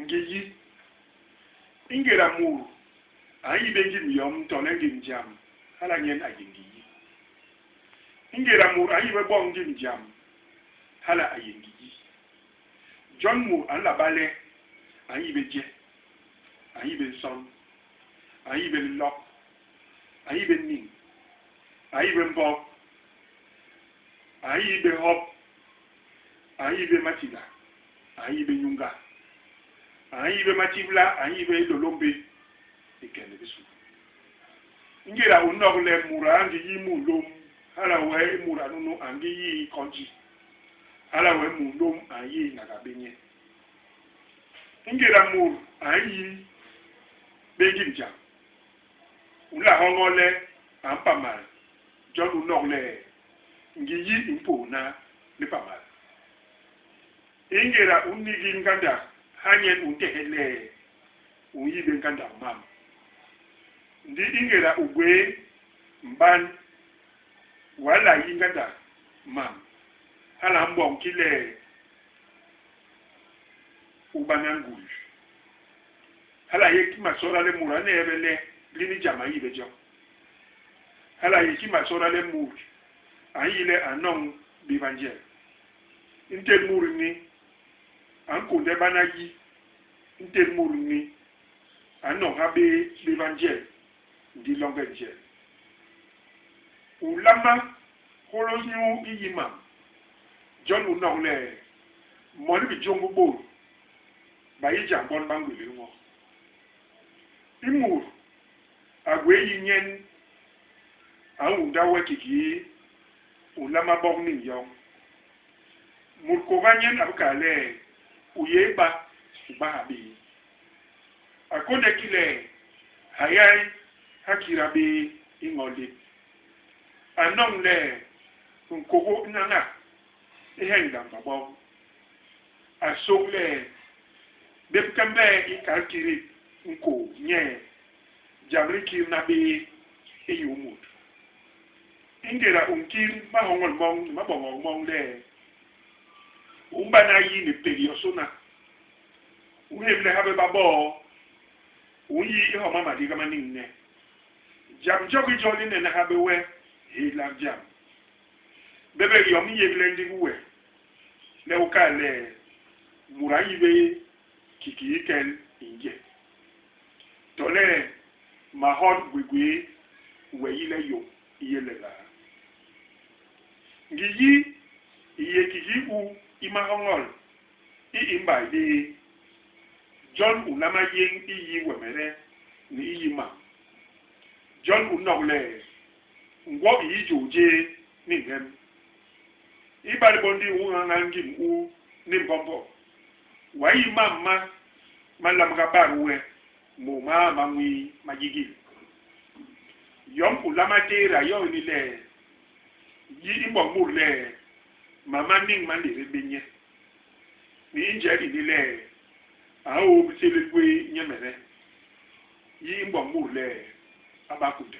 Ngi-yi. Ingéda mut a nyi bé ngim yom tole ngim jam, hala nyen a yé ngi-yi. Ingéda mut a nyi bé boñ ngim jam, hala a yé ngi-yi. Jon mut a nla ba le a nyi bé je, a nyi bé nson, a nyi bé lilok, a nyi bé niñ, a nyi bé mbog, a nyi bé hop, a nyi bé matila, a nyi bé nyunga, a nyi bé matibla, a nyi bé Hilôlômbi i ke ni bisu. Ingéda u nok le muda a ngi yi munlôm, hala wee i muda nunu a ngi yii konji, hala wee munlôm a nyignaga bé nye. Ingéda mut a nyi bé ngim jam, u nla hoñol le a mpamal, jon u nok le ngi yi i mpôôna lipamal. Ingéda u nigil ngandak, hanyen u ntehe le u nyi bé ngandak mam. Ndi ingéda u gwéé mban, w'a la yi ngandak mam. Hala a mboñ ki le u bana ngui. Hala a yé ki masoda le mut a neebe le lini jam a nyi bé jo. Hala a yé ki masoda le mut a nyi le a noñ béba njel. I ntén mut ni a nkônde bana yi. I ntén mut ni a noñ ha bé béba njel, ndi loñge njel. U nlama hôlôs nyuu i yi mam. Jon u nok le, moni bijôñ bi bôt ba yi jam bon ba ngwélél nwo. I mut a gwé yi nyen a unda we kikii u nlama bok niñ yoñ. Mut kôba nyen a bi kal le, u yé ba, u ba ha bé. A kônde ki le, Hayai ha kira bé i ño lép. A noñ le, Nkôgô naña i heñla mbabog. A sôk le, Bép kembe i kal kirik nkôô nye, jam li nkirna bé inyu mut. I ngéda u nkil mahoñol moñ ni maboñok moñ le u mbana yi ni pék yosôna, u nhémle ha bé baboo, u nyi i homa maliga ma niñne. Jam jo ki jo li nene ha bé we hélha jam. Bebek yom i yégle ndik we le u kal le, Mut a nyi bé kiki i kel i nje. Tole mahol gwigwi we yi le yom i yé lelaa. Ngi yi i yé kiki u i mahoñol i i mbai bé. Jon u nlama yéñ i yi wemede ni i yi mam. Jon u nok le ngwo i yi jôô jé ni ñem. Ibale bo ndi u nhañal ngim u ni mbômbô, w'a yi mam ma ma nlamga bat we mu maa ma nwii ma yigil. Yom u nlama tééda yo ini le, yi i mboñ mut le mam ma niñ ma nlédél bé nye. Ni i njel ini le, a ôô bisélél gwé nyemede. Yi i mboñ mut le a ba kunde.